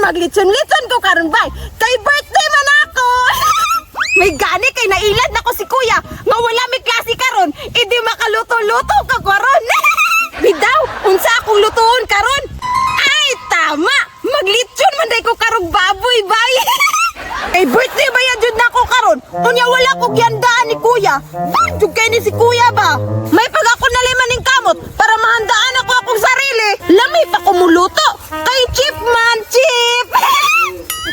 Maglitson-litson ko karon bay. Kay birthday man ako. May gani kay nailad nako si kuya nga wala may klase karon, idi makaluto-luto ka karon. Bidaw, unsa akong lutuon karon? Ay, tama! Maglitson man day ko karog baboy bay. Kay birthday ba yan jud nako karon? Unya wala ko giyandaan ni kuya. Bad jud kay ni si kuya ba? May pag ako naliman ning kamot para mahandaan ako akong sarili. Lami pa ko muluto. Kay cheap man, cheap.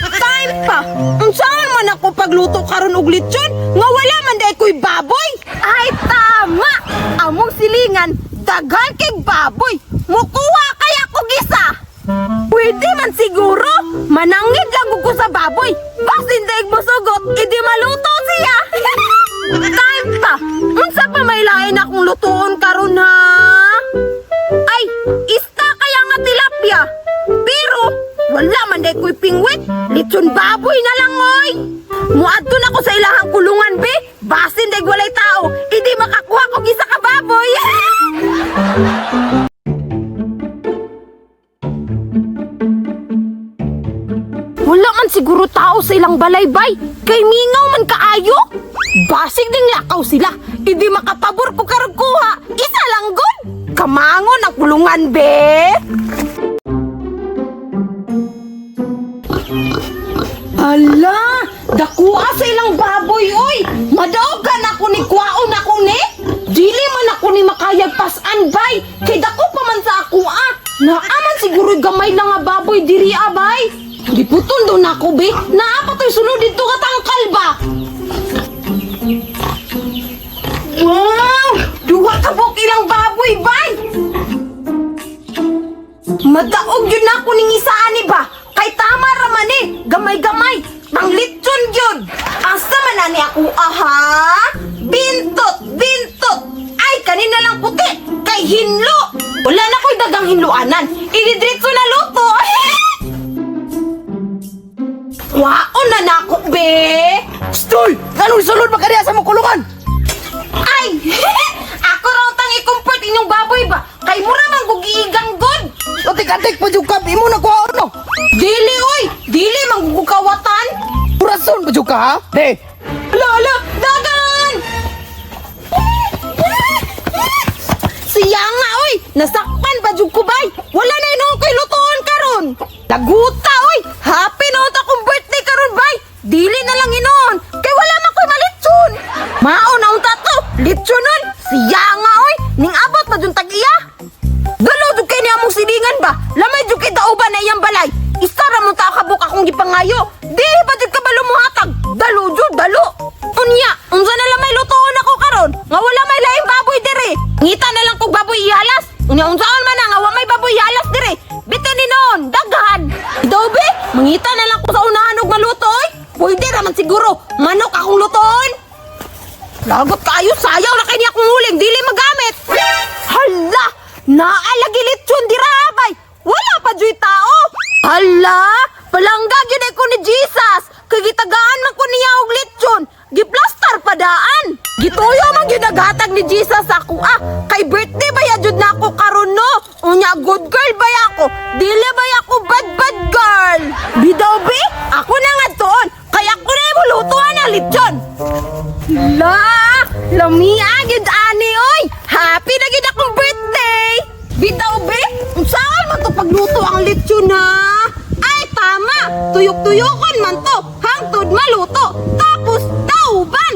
Time pa. Unsaan man ako pagluto karon og litson nga wala man day ko'y baboy? Ay tama. Among silingan daghan kay baboy. Mukuha kaya ko gisa. Pwede man siguro. Manangid lang ko sa baboy. Basin daig mo sugot, idi maluto siya. Time pa. Unsa pa may lain akong lutuon karon ha? Ay, ista kaya nga tilapia. Pero wala man day ko'y pingwit. Litson baboy na lang oy. Muadto na ko sa ilahang kulungan be. Basin daig walay tao, idi makakuha kog isa ka baboy. Wala man siguro tao sa ilang balaybay. Kay mingaw man kaayo. Basig ding lakaw sila. Hindi makapabor ko karog kuha. Isa lang gud. Kamangon ang kulungan be. Ala, dakuha sa ilang baboy oy. Madaogan ako ni kwaon ako ni. Dili man ako ni makayag pasan bay. Kay dako pa man sa ako ah. Naaman siguro gamay lang nga baboy diri ah bay. Giputol daw nako be. Naa pa to'y sunod dito ka tangkal ba? Wow! Duha ka buok ilang baboy bay. Madaog yun na ako ning isaan ni ba? Kay tama ra man eh, gamay-gamay, panglitson yun. Asa man na ni ako aha? Bintot, bintot. Ay, kanina lang puti, kay hinlo. Wala na ko'y dagang hinloanan. Ididritso na luto. Waon na nako, be. Stoy! Anong sulod ba kaniya sa mong kulungan? Ay! Ako raw tang i-comfort inyong baboy ba? Kay mura man gugiigang god. Atik-atik pa jud ka, imo na kuhaon no. Dili oy, dili manggugukawatan. Purason pa jud ka ha? De, Ala, ala, dagan! Siya nga, oy! Nasakpan pa jud ko bay! Wala na inuong ko'y lutoon karon! Laguta, oy! Happy na unta akong birthday karon bay! Dili na lang inoon! Kay wala man ko'y malitson! Mao na unta to! Litsonon! Siya nga, oy! Ning abot pa jud tag-iya! Dalo jud kay niya mong silingan ba? Lamay jud kay dauban na iyang balay. Isa ra mo tao kabuk akong gipangayo. Di ba jud ka ba lumuhatag? Dalo jud, dalo. Unya, unsa na lamay lutoon ako karon? Nga wala may laing baboy dire. Ngita na lang kog baboy ihalas. Unya unsaon man na nga wa may baboy ihalas dire. Bitin ni noon, daghan. Daw be, mangita na lang ko sa unahan og maluto oy. Pwede ra man siguro manok akong lutoon. Lagot kayo, sayaw na kay niya akong uling, dili magamit. Hala, naalagi lechon dira bay. Wala pa juy tao. Hala, palangga gyud ay ko ni Jesus. Kay gitagaan man ko niya og lechon. Giplastar pa daan. Gituyo man gyud naghatag ni Jesus ako ah. Kay birthday ba ya jud nako karon no? Unya good girl ba ya ako? Dili ba ya ako bad bad girl? Bidaw be, ako na nga tuon. Kay ako na imulutuan ang lechon. La, lamia gyud ani oy. Happy na gyud akong birthday. Bitaw be, unsaon man to pagluto ang lechon ha? Ay tama, tuyok-tuyokon man to hangtod maluto. Tapos tauban.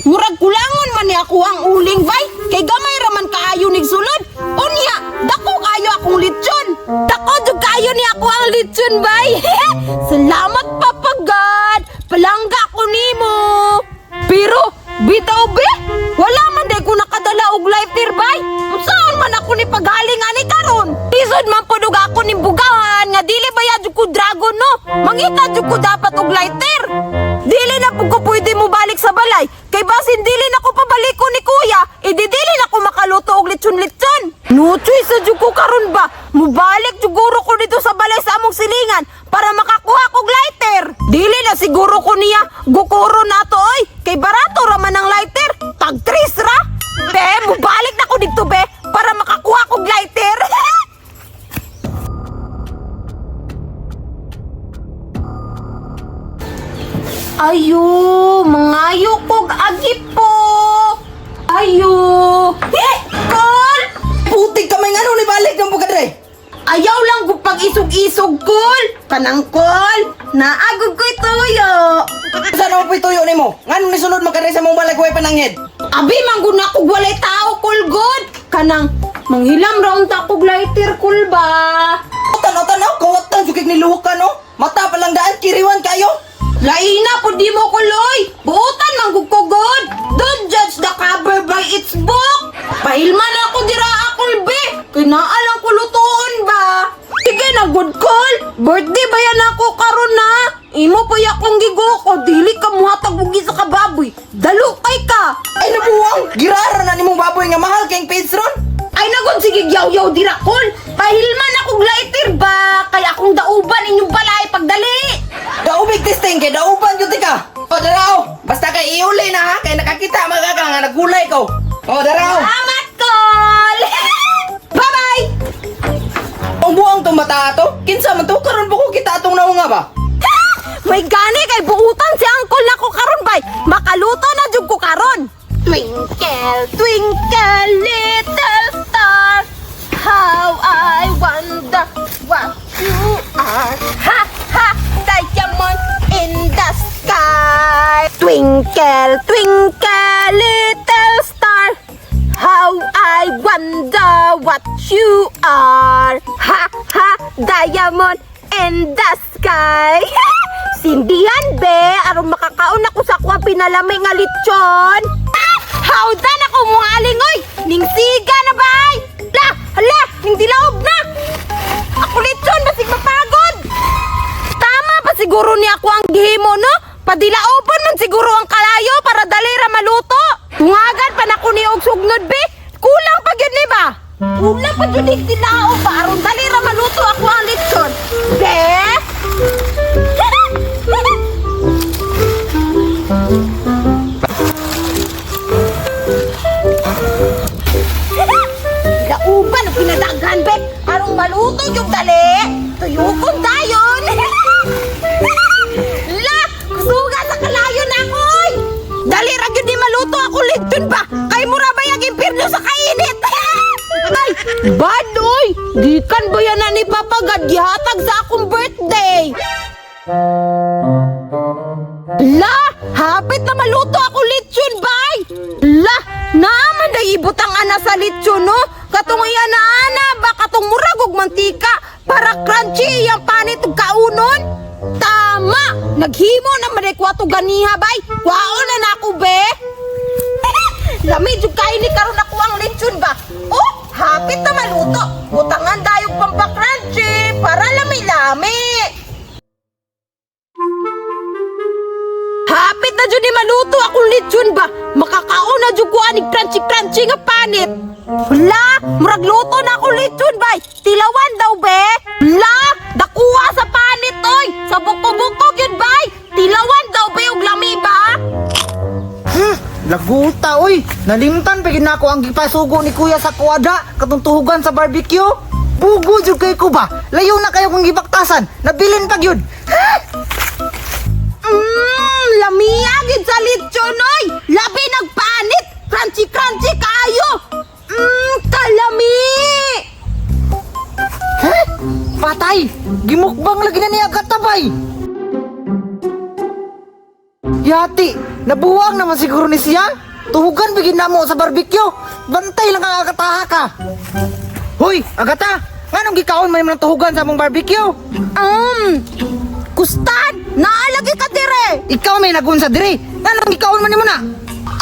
Murag kulangon man ni ako ang uling bay. Kay gamay ra man kaayo nig sulod. Unya, dako kaayo akong lechon. Dako jud kaayo ni ako ang lechon bay. Salamat Papa God. Palangga ko nimo. Pero, bitaw be, wala man day ko nakadala og lighter bay. Unsaon man ako ni paghaling ani karon? Lisod man pud og ako ning bugahan nga dili ba jud ko dragon no? Mangita jud ko dapat og lighter. Dili na pud ko pwede mo balik sa balay kay basin dili na ko pabaliko ni kuya, idi dili na ko makaluto og litson-litson. No choice sa jud ko karon ba? Mubalik juguro ko dito sa balay sa among silingan para makakuha kog lighter. Dili na siguro ko niya gukuro na to oy. Kay barato ra man ang lighter. Tag tres ra. Be, mubalik na ko dito be para makakuha kog lighter. Ayo, mangayo kog agi po. Ayo. Eh, Kol! Putik ka may ngano ni balik ng buka dre. Ayaw lang gud pag isog-isog, Kol. Kanang Kol, naagod ko'y tuyo. Sa na mo tuyo nimo? Ngano ni sulod man ka dre sa mong balay way pananghid? Abi, mangguna kog walay tao, Kol, god. Kanang, manghilam raon ta kog lighter, Kol ba? Tanaw tanaw kawatan jud kay niluhok ka no. Mata pa lang daan kiriwan kayo. Laina po di mo kuloy! Buutan manggug ko god! Don't judge the cover by its book! Pahilman ako dira akol be! Kinaalang ko lutuon ba? Sige na good call! Birthday ba yan ako karon na? Imo pa akong giguko, dili ka muhatag og isa ka baboy. Dalo kay ka! Ay nabuwang, girara na nimong baboy nga mahal kayong page ron. Ay nagod sige yaw-yaw dira kol! Pahilman akong lighter ba? Kaya akong dauban inyong balay pagdali! Daubig testing kay dauban jud ka. O darao, basta kay iuli na ha kay nakakita mga ka nga nagulay ko. O darao. Salamat, Kol! Bye-bye! Ang buang tong bata ato, kinsa man to karon po ko kita atong naunga ba? May gani kay buutan si angkol nako karon bay. Makaluto na jud ko karon. Twinkle, twinkle, little star, how I wonder what you are. Ha ha, diamond in the sky. Twinkle, twinkle, little star, how I wonder what you are. Ha ha, diamond in the sky. Sindihan be, aron makakaon ako sa kuha pinalami nga lechon. Ah! Hawdan ako mga alingoy! Ning siga na bay! La, hala, ning dilaob na! Ako lechon, basig mapagod! Tama pa siguro ni ako ang gihimo, no? Padilaoban man siguro ang kalayo para dali ra maluto. Tungagan pa na ko ni og sugnod be. Kulang pa gyud ni ba? Kulang pa gyud ni dilao ba aron dali ra maluto ako ang lechon. Be? Lauban ang pinadaghan, be. Arong maluto yung dali. Tuyukon dayon. La! Kusuga sa kalayo na ako, oy! Dali ra gyud ni maluto ako lechon ba? Kay mura ba yung impierno sa kainit? Ay, bad oy! Gikan ba yan na ni Papa Gad gihatag sa akong birthday? La! Hapit na maluto ako lechon, bay! La! Naaman na ibutang ana sa lechon, no? Katong iya na ana, ba katong murag og mantika para crunchy iyang panit ug kaunon? Tama! Naghimo na man ay kwato ganiha, bay! Kwaon na nako, be! Lami jud kayo ni karon ako ang lechon ba? Oh, hapit na maluto. Butangan dayog pampakrunchy para lami-lami. Hapit na jud ni maluto akong lechon ba? Makakaon na jud ko aning crunchy-crunchy nga panit. Hala, murag luto na akong lechon bay. Tilawan daw be. La, dakuha sa panit oy. Sa buko-buko gyud bay. Tilawan daw be og lami ba? Laguta oy, nalimtan pa gid nako ang gipasugo ni kuya sa kuwada katong tuhugan sa barbecue. Bugo jud kay ko ba? Layo na kayo kung gibaktasan, nabilin pa gyud. Lamia gid sa lechon oy. Labi nagpanit. Crunchy crunchy kaayo. Kalami. Ha? Patay! Gimukbang lagi na niya katabay. Yati, nabuwang naman siguro ni siya. Tuhugan bigin na mo sa barbecue. Bantay lang ang agataha ka. Hoy, agata! Nganong gikaon man ng tuhugan sa among barbecue? Kustan, naalagi ka dire. Ikaw may nagunsa diri. Nganong gikaon man nimo na?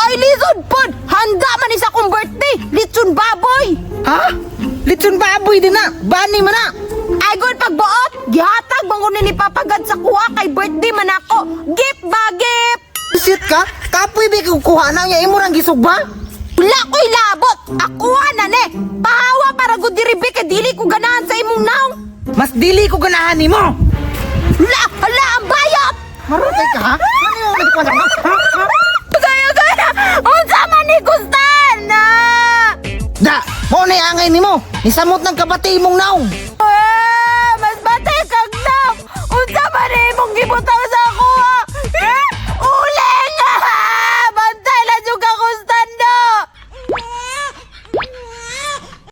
Ay, lisod pod! Handa man isa kong birthday! Litson baboy! Ha? Litson baboy din na. Bani man na. Ay, good pagbuot! Gihatag bangon ni Papagad sa kuha kay birthday man ako! Gip ba, gip! Shit ka? Kapoy ba kung kuha na niya imo rang gisugba? Wala ko'y labot! Akuha na ne! Pahawa para gud diri be kay dili ko ganahan sa imong naong! Mas dili ko ganahan nimo. Hala! Hala! Ang bayot! Marutay ka ha? Ano yung nagkuha na? Ha? Ha? Kayo kaya! Unsa man ni Gustan! Ah! Da, mo na angay nimo. Nisamot ng kabati imong naong.